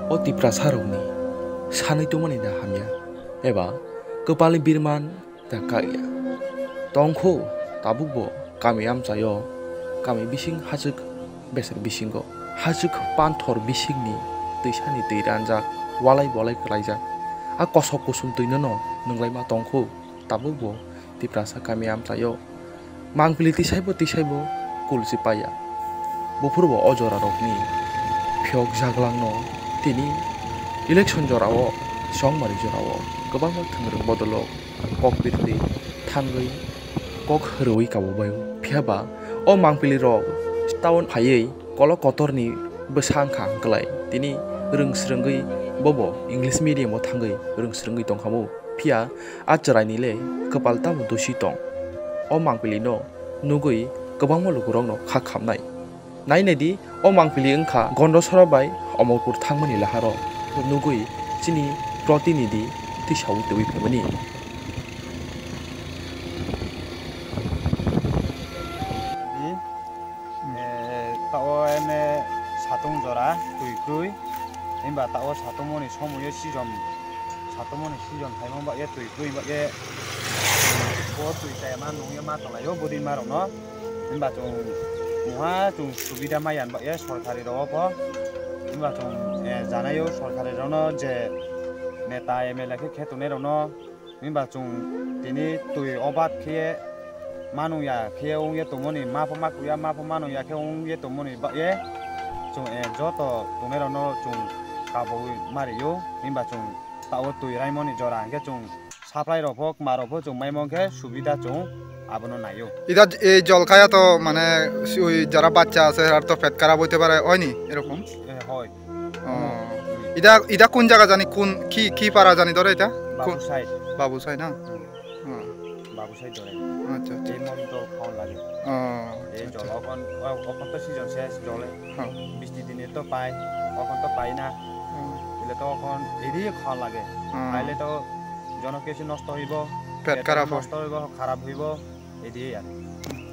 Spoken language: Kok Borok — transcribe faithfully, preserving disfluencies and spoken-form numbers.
O Tiprasa rokni sanwi tongmani da hamya, eba kwpalni birman da kaiya. Tongkhu tabukbo kami amchaio, kami bising hachwk beser bisingo, hachwk panthor bisingni twisani twi ranjak, walai bolai kwlaijak. A kosok kusum twinono nwnglaima tongkhu tabukbo Tiprasa kami amchaio. Mangpili tisaibo tisaibo kulsi paiya. Buphurbo o jorarokni phiyok jaglangno tini election jorao, chongmari jorao kwbangma thwngrwng bodolrok kok birtwi thangwi kok rwui kabubaio. Phiyaba o mangpilirok town phaiwi kolok kotorni bwsa wngkha hwnkhlai tini rwng swrwngwi bobo English medium-o thangwi rwng swrwngwi tongkhamu. Phiya a chwraini le kwpal tamo dosi tong. O mangpili no nugwi kwbangma lukurok no kha khamnai. Nai nai di, o mangpili wngkha Gondosora bai Omorpur thangmani laharo nugwi chini protinidhi tisaui twi phaimani. Di, eh, tao ene satung jora twi krwi, himba tao satungmani somoyo season, satungmani season phaima bagye twi krwi bagye, bo twi chaya ma nungya ma tonglaio budin ma rokno, himba chwng muha chwng subida maya bagye sorkari rok bo, himba chwng, eh, janaio sorkari rokno je neta M L A khe khe tongnai rokno. Himba chwng tini twi o bat khe manung ya khe wng ye tongmani, ma pho ma kruya, ma pho manung ya khe wng ye tongmani bagye chwng, eh, joto tongnairokno chwng kabui ma rio. Himba chwng tao twi raimani jora hwnkhe chwng supply rok pho, kwma rok pho chwng maimo hwnkhe subida chwng abono naio. Ida, eh, jol khaya to mane si-, oi jara bachcha ase, ar to pet kharap hoite pare, oi ni erokom? Eh, hoi. Oh. Ida, ida kun jaga jani, kun ki, ki para jani dore ida? Kun? Babusai. Babusai na? Hmm. Hmm. Babusai dore. Acha, acha, ei acha. Mon to khon lage. Oh, ei acha, jol acha. Okon, o-, okon to season ses jole. Oh. Bisti dine to pai, okon to pai na. Oh. Ile to okon iri khon lage. Oh. Aile to jono kesu nosto hoibo. Pet kharap nosto hoibo, kharap hoibo. Edi ya.